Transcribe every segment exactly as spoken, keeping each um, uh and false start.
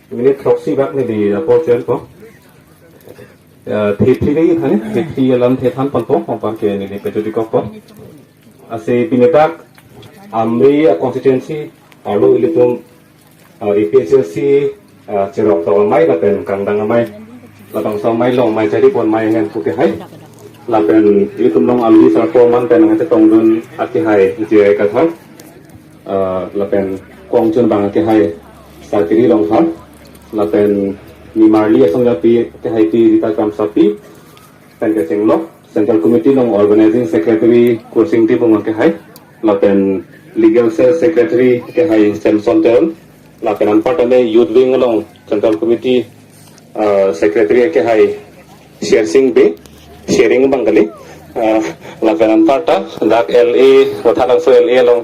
Minute throksi bak neli apor chen ko. Eh, thephi le thani, thephi alam thethan ponpo, hongpang ke neli pejodi kokpo. Lasi pini dak Amri a constituency, arlo ilitum, eh, A P H L C, eh, cherok tok amei lapen kangdang amei, labangso amei along amei chari pon amei ahem pu kehai. Lapen ilitum along Amri sarpo man pen nangchetongdun akehai J I Kathar, eh, lapen kongchunbang akehai Sakiri Rongphar, lapen nimarli asongjapi akehai Pi Rita Kramsapi, pen kechenglo, Central Committee along Organizing Secretary Kursing Timung akehai, lapen Legal Cell Secretary akehai Samson Teron, lapen anparta me Youth Wing along Central Committee, eh, Secretary akehai Shersing Bey, Shersing Bangali, eh, lapen anparta dak L A, Vothatlangso L A along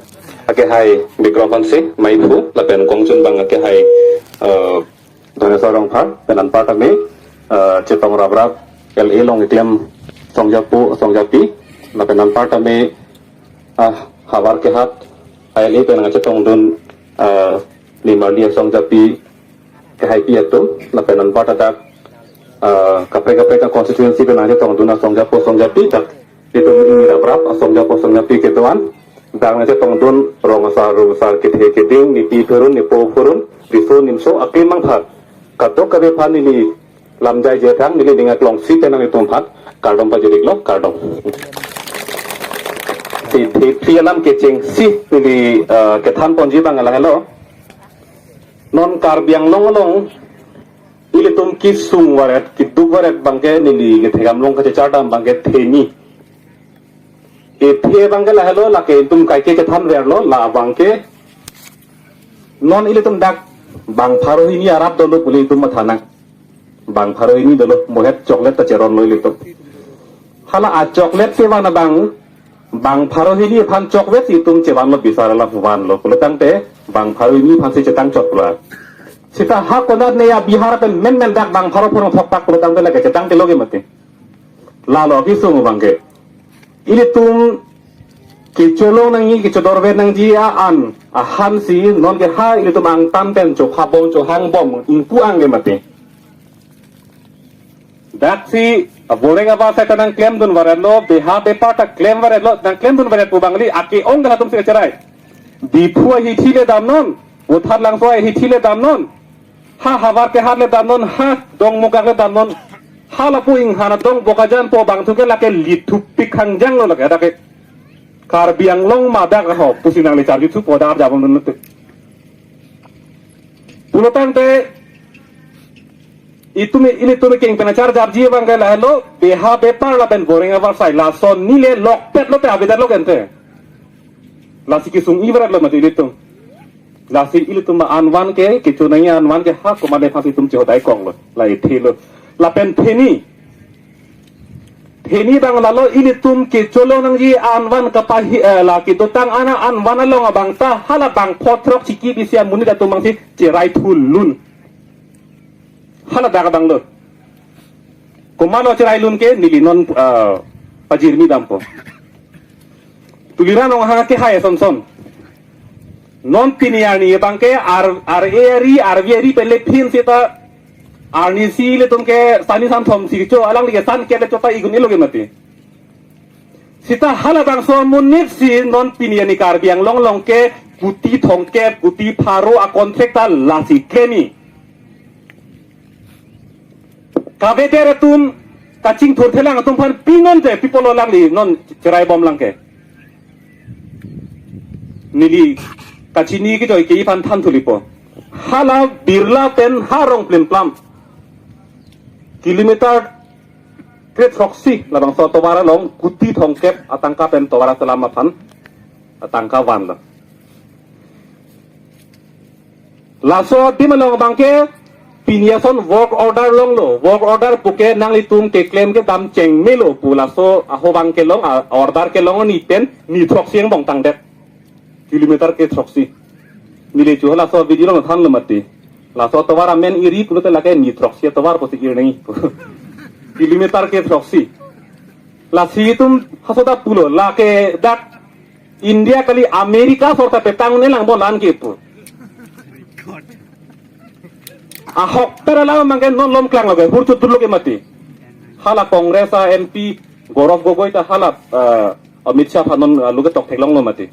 akehai Bikrom Hanse, Maiphu, lapen kongchunbang akehai, eh, Doneswar Rongphar, pen anparta me, eh, chetong raprap L A along keklem asongjapo, asongjapi, lapen anparta me, ah, havar kehat, L A pen nangchetongdun, eh, nimarli asongjapi akehai Pi atum, lapen anparta dak, eh, kaprek kaprek a constituency pen nangchetongdun asongjapo, asongjapi dak, itum ingni raprap asongjapo asongjapi kedo-an, dak nangchetongdun rong asar, rong asar, kethe keding, nepi phurun, nepo phurun, riso nimso, akemang aphan, kadokave aphan neli lamjai jethang, neli ning aklongsi tenang itum aphan kardom pajir-iklo, kardom. Si thephi alam kechengsi neli, eh, kethan ponji abang lahelo. Non Karbi Anglong along ilitum kesung varet, keduk varet abangke neli kethekdam along kachechardam abangke theni. Ethe abangke lahelo, lake itum kaike kethan verlo, la abangke non ilitum dak bang pharo hini arap dolo pu ilitum matha nang. Bang pharo hini dolo, mohet chocolate ta cheronlo ilitum. Hala a chocolate chevan abang, bang pharo hini aphan chocolate itum chevanlo, bisar alam vanlo. Pulotangte bang pharo hini aphansi chetang chotlo. Seta ha konat ne ya Bihar pen menmen dak bang pharo pharo thoktak pulotangte lake chetangte loge mati. Lalo kesung abangke. Ilitum kecholong nangji, kechodorve nangji a-an, ahansi nonke ha ilitum angtan pen chokhabom chohangbom ingpu angle mati. Daksi, a, boreng ava seta nangklemdun varetlo, beha bepar ta klem varetlo, nangklemdun varet pu abang kali, ake-ong ke latumsi kacherai. Diphu ahithi le damnon, Vothatlangso ahithi le damnon. Ha havar kehat le damnon, ha Dongmukak le damnon. Ha lapu inghan adong Bokajan po abang thuke lake lithupik hangjanglo lake, adake Karbi Anglong ma dak ho, pusi nangli charjuthupo, dak arjabom dun nute. Pulotangte, itum, ilitum keng pen acharjapji abangke lahelo, beha bepar lapen boreng ava sai, lason nile lokpet lote avedetlo kente. Lasi kesung-i varetlo mati ilitum. Lasi ilitum anvan ke, kecho nangji anvan ke, ha komat aphansi itum chehodai konglo, la ethelo. Lapen theni, theni abang lalo ilitum kecholong nangji anvan kapahi, eh, la kedotang ana anvan along abang ta, hala bang phothrok chiki bisi amonit atum abangsi cherai thulun. Hala dak abang lo. Komatlo cherailun ke neli non, ah, pajirmi dampo. Tuliram Ronghang akehai asonson. Non pini arni abangke ar, ar eri, arvi eri pen le phin seta arnisi ilitum ke sani santhom si kecho, alangli ke san kep le chota igun-ilo ke mati. Seta halabangso amonitsi non pini arni Karbi Anglong along ke kuti thomkep, kuti pharo a contract ta lasi klem-i. Kavedet atum, kachingthur thelang atum aphan pinon te, pi apotlo alangli non cheraibom lang ke. Neli kachini kejoi ke-i aphan than thulipo. Hala Birla pen ha Rongplimplam. Kilometer kre-throksi labangso atovar along kuti thomkep atangka pen tovar aselam aphan atangka vanlo. Laso adim along abangke pini ason work order longlo. Work order puke nanglitum keklem kedam chengmelo pu laso aho abangke long, a-order kelong ni pen ni throksi angbong tangdet. Kilometer kre-throksi. Neli chu laso video along thanlo mati. Laso atovar amen iri pulote lake ni throksi atovar pusi ir nangji. Kilometer kre-throksi. Lasi itum haso ta pulo, lake dak India kali America sorkar petang ne langbom lang ke pu. Ahokpet alam abangke non lom klanglo ke, hur chutur lo ke mati. Hala Congress a M P Gaurav Gogoi ta hala, eh, Amit Shah aphan non, eh, lo ke toktheklonglo mati.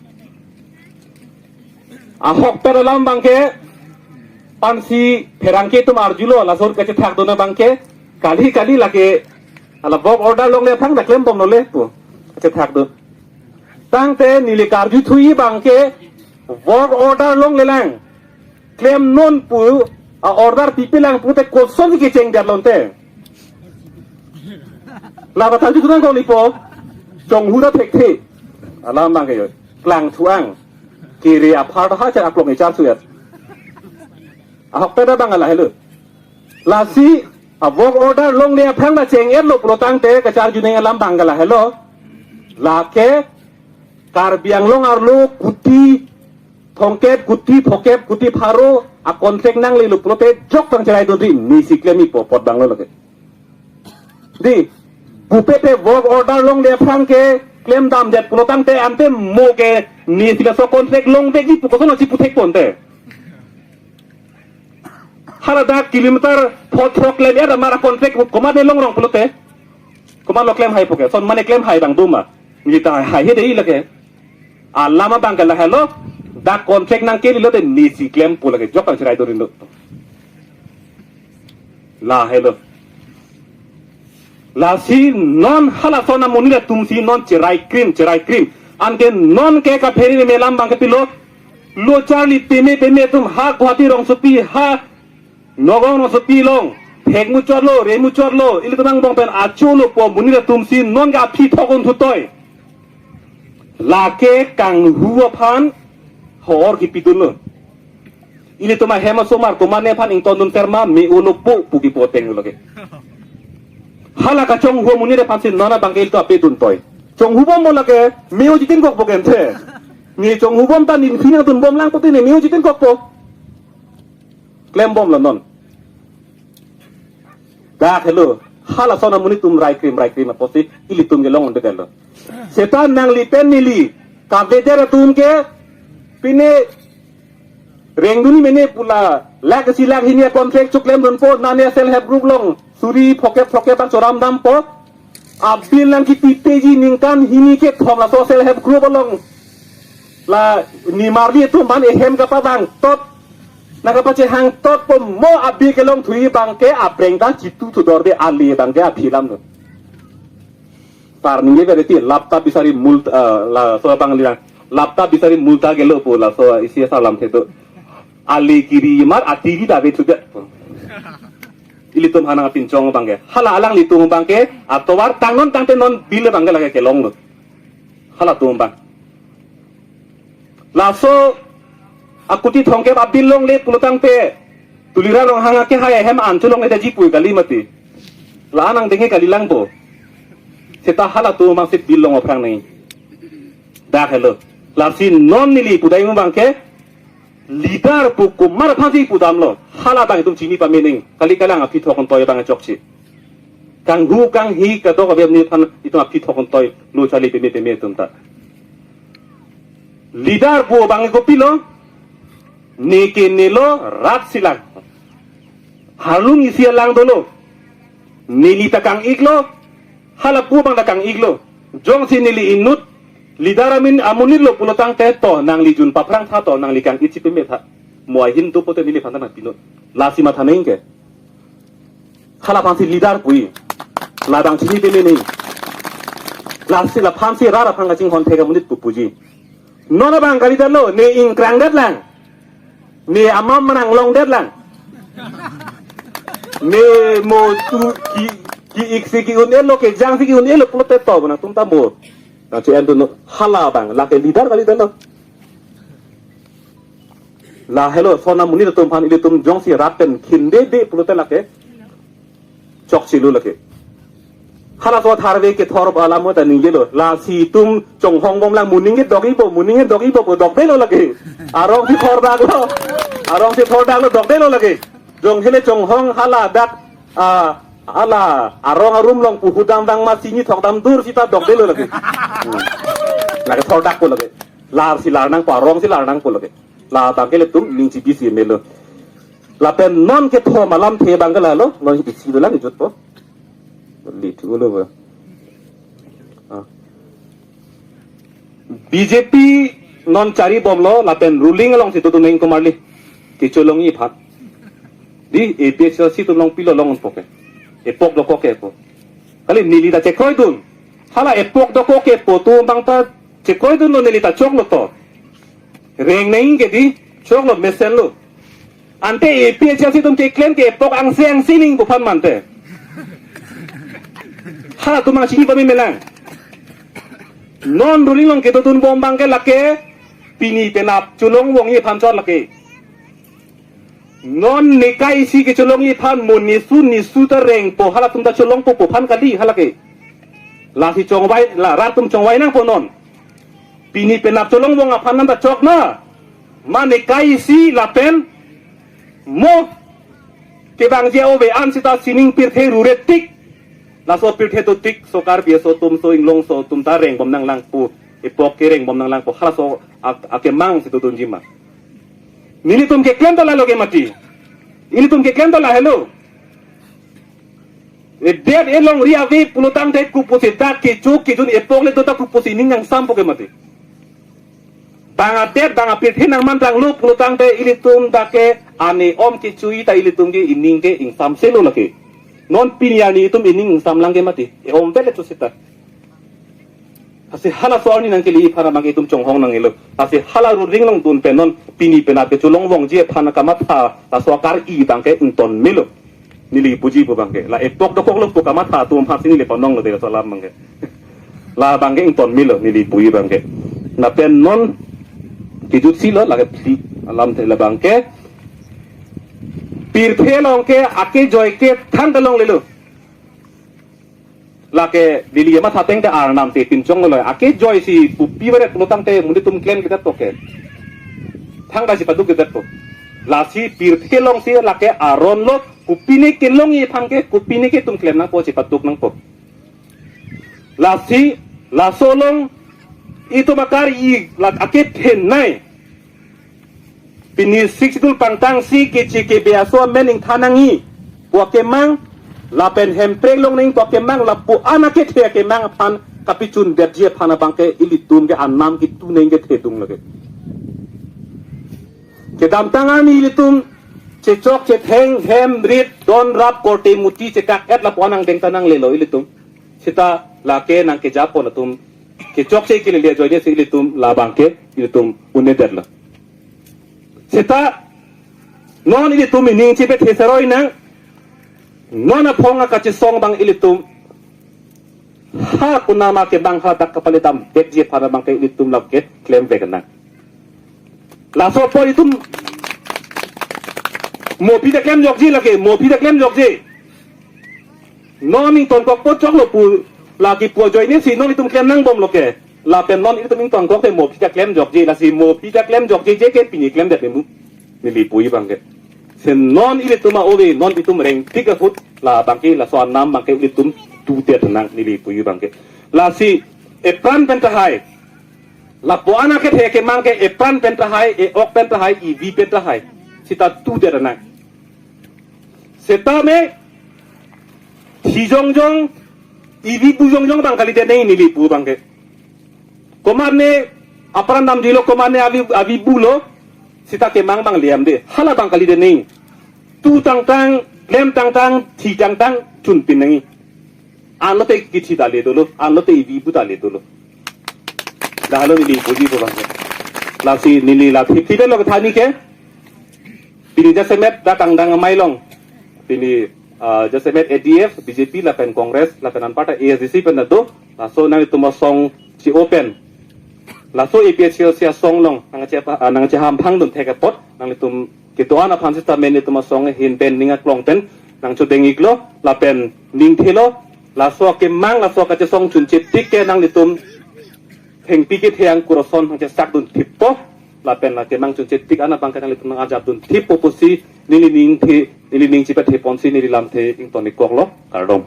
Ahokpet alam abangke pensi pherangke atum arjulo, laso kachethakdun abangke, kali kali lake hala work order longle aphrang ta klembomlo le pu kachethakdun. Tangte neli karjuthuji abangke work order longlelang, klemnon pu a-order pipelang pute kosonsi kecheng det lonte. Laba karjuthu nangkok nipo, chonghu ta thekthe. Alam abangke yo, klangthu-ang. Kiri aphar ha char aklong echar suyat. Ahokpet abang lahelo. Lasi a-work order longle aphrang ta cheng-etlo pulo tangte kacharjunang alam abang lahelo. Lake Karbi Anglong arlo kuti thomkep, kuti phokep, kuti pharo a-contract nanglelo pulote jok tang cheraidunri, nesi klem-ikpo, apot abanglo lake. Dei, pupe te work order longle aphrang ke klemdamdet pulo tangte ante mo ke nesi laso contract longvekji pu koson si puthekpo ante. Hala dak kilometer phongo klem-et amar a-contract komatne longrong pulote, komatlo klemhaipo ke? Son mane klemhai abang do ma? Neli ta haihai he dei lake. Alam abangke lahelo, dak contract nangkelelote nesi klempo lake, jok tang cheraidunlo. Lahelo. Lasi non halason amonit atumsi non cherai krim, cherai krim. Anke non ke kaphere me alam abangke pilo, lo charli peme peme atum ha Guwahati rongsopi, ha Nagaon rongsopi along, thek muchotlo, re muchotlo, ilitum angbong pen acholo pu amonit atumsi non ke aphi thok-un thutoi. Lake kanghu aphan hor kipidunlo. Ilitum ahem asomar komatne aphan ingtondun serma, me-olo po pu kipu ateng lo ke. Hala kachonghu amonit aphansi non abangke ilitum apeduntoi. Chonghubomlo lake, me-o chitinkokpo ke ante. Ne chonghubom ta ne phi nangdunbomlang pute ne me-o chitinkokpo. Klembomlo non. Dak helo, halason amonit atum rai krim, rai krim apotsi ilitum ke long-un-edetlo. Seta nangli pen neli kavedet atum ke pine rengdunji mene pu la, lakh isi lakh hini a-contract choklemdunpo, nane self help group along suri phokep phokep abang choramdampo. A-bill nangkipiteji ningkan hini kethom laso self help group along. La nimarli atum aphan ehem kapavangtot, nangkapachehangtotpo, mo a-bill kelongthuji abangke apreng ta chitu thudor de, ale abangke aphi alamlo. Tarning ke berarti lapta bisari mul, eh, laso abang lirang. Lapta bisari multa gelo pu laso isi asar lamthe do. Ale kiri mar atiri ta ave thudet. Ilitum hanang apinchong abangke. Hala alanglitum abangke atovar tangnon tangte non bill abangke lake kelonglo. Halatum abang. Laso akuti thomkep a-bill longle pulo tangte, Tuliram Ronghang akehai ahem an cholongle ta jipui kali mati. La-an angdeng ke kalilangpo. Seta halatum abangsi bill long aphrang nangji. Dak helo. Lasi non neli pudam abangke, leader pu komat aphansi pudamlo, hala abangtum chini pame nangji. Kali kalang aphi thok-un toi abang chokche. Kanghu kanghi kadokave amonit aphan itum aphi thok-un toi, lo charli peme peme atum ta. Leader pu abang kopilo, ne ke nelo rat si lang. Arlung isi alang dolo. Neli ta kang-iklo, halapu abang ta kang-iklo. Jongsi neli inut leader amin amonit lo pulo tangte to nangli jun paphrang tha, to nangli kang-ik chipeme tha. Mo ahin do pote neliphan ta nangpinut. Lasi matha nangji ke. Hala aphansi leader puji. La abang chini peme nangji. Lasi laphansi rat aphan kachinghon thek amonit pu puji. Non abang kalidetlo, ne ingkrangdetlang. Ne amam manang longdetlang. Ne mo tu ki, ki-ik si ki-un-elo, kejang si ki-un-elo pulote to nangtum ta mo. Nang che-endunnon, hala abang, lake leader kalidetlo. Lahelo, lason amonit atum aphan ilitum jongsi rat pen khinde de pulote lake chokchelo lake. Halaso tharve kethor alam ta ningjelo. Lasi itum chonghongbomlang, moning ke dok-ikpo, moning ke dok-ikpo pu dokdelo lake. Arongsi thordaklo. Arongsi thordaklo, dokdelo lake. Jong hele chonghong hala dak, ah, hala arong arum along pu hudam vang ma sini thokdam dur sita dokdelo lake. Hmm. Lake thordakpo lake. Larsi lar nangpo, arongsi lar nangpo lake. La abangke ilitum ning chibisi melo. Lapen non kethom alamthe abang ke lalo, non hi isi dolang jut po. Li thu lo ba. Ah. B J P non chari bomlo, lapen ruling alongsi dodun nangji komarli. Kecholongji aphan. Di A P H L C atum longpilo long unpo ke. Epok dokok ke po. Kali neli ta chekroidun. Hala epok dokok ke po atum abang ta chekroidunlo, neli ta choklo to. Reng nangji ke di, choklo mesenlo. Ante A P H L C atum keklem ke epok angse angse nangji pu aphan mante. Halatum angse nangji pame melang. Non ruling along kedodun bom abang ke lake pini penap cholong vongji aphan chot lake. Non nekai isi kecholongji aphan mo nisu nisu ta rengpo, halatum ta cholongpo pu aphan kali hala ke. Lasi chongvai, la rat atum chongvai nangpo non. Pini penap cholong vong aphan nam ta chok na. Ma nekai isi lapen mo kevangji ove an sita sining pirthe rure tik. Laso pirthe dotik so Karbi aso atum, so inglong aso atum ta reng bom nanglang pu. Epok ke reng bom nanglang pu. Halaso ak-, akemang si dodunji ma. Nelitum keklem ta lalo ke mati. Ilitum keklem ta lahelo. Edet elongri ave pulotangte kopusi dak kecho kejun epok le do ta kopusi ning nangsampo ke mati. Bang adet bang apirthe nangmantanglo pulotangte ilitum dak ke ane om kechui ta ilitum ke ining ke ingsamselo lake. Non pini arni itum ining ingsamlang ke mati. E-om vele tu sita. Lasi halaso arni nangkeleji aphan abang ke itum chonghong nangjilo. Lasi hala ruling along dun pen non pini penap kecholong vongji aphan kamatha laso akar-i abang ke ington melo. Neli puji pu abang ke. La epok dokoklo pu kamatha atum aphansi neli panonglo de laso alam abang ke. La abang ke ington melo neli puji abang ke. Lapen non kejutsi lo lake phli alamthe la abang ke. Pirthe along ke akejoi ke thangta longlelo. Lake neli matha ateng te arnam te pinchong lo. Akejoisi pupi baret pulotangte monit atum klem kita toke. Thangta si paduk kita to. Lasi pirthe alongsi lake aron lo, kopine kelongji aphan ke, kopine ke itum klem nangpo si paduk nangpo. Lasi laso along itum akar-i la akethenei. Pini Sixth Schedule pangtangsi keche kebe aso amen ingthan nangji pu akemang, lapen Hemprek long nangji pu akemang, lapu-an akethe akemang aphan kapichundetji aphan abang ke ilitum ke anam kitu nangji kethe dung lake. Kedamtang arni ilitum chechok chetheng hem rit don rap korte muti chekak-et lapu-an angdeng ta nanglelo ilitum. Sita lake nangkejapon atum kechokche kelele ajoinesi ilitum la abang ke ilitum un-edetlo. Sita non ilitum ining chepethe seroi nang, non aphong akachesong abang ilitum ha kunama kevang ha dak kapale damvekji aphan abang ke ilitum lake klemvek nang. Laso apot itum mo aphi ta klemjokji lake, mo aphi ta klemjokji. Non ingtonkokpo choklo pu lake pu ajoinesi non itum klem nangbomlo ke. Lapen non itum ingtonkok te mo aphi ta klemjokji, lasi mo aphi ta klemjokji je ke pini klemdet nemu. Neli puji abang ke. Lasi non ilitum a-ove, non itum rengtik ahut la abang ke laso anam abang ke ilitum tudet nang neli puji abang ke. Lasi epran pen tahai. Lapu-an akethe akemang ke epran pen tahai, e-ok pen tahai, ivi pen tahai. Sita tudet nang. Setame thi jongjong, ivi bu jongjong abang kalidet nangji neli pu abang ke. Komatne apran damjilo, komatne avi, avi bulo, sita kemang abang liam de. Hala abang kalidet nangji. Tu tangtang, klem tangtang, thi tangtang, chunpin nangji. Anlote kithi ta le dolo, anlote ivi bu ta le dolo. Lahelo neli puji pu abang ke. Lasi neli la thip thip lo kethani ke. Pini jasemet dak angdeng amei along. Pini, ah, jasemet A D F, B J P, lapen Congress, lapen anparta A S D C pen do. Laso nanglitum asong si open. Laso A P H L C asong along nangche, ah, nangcheham phangdun thek apot nanglitum kedo-an aphan sita men nelitum asong ahin pen ning aklong pen nangchodeng-iklo lapen ning thelo, laso akemang laso kachesong chunche tik ke nanglitum thengpi kethe angkur ason nangchesakdun thippo lapen la kemang chunche tik an abang ke nanglitum nang-ajapdun thippo pusi neli ning the, neli ning chepathe ponsi neli lamthe ington-ikkoklo, kardom.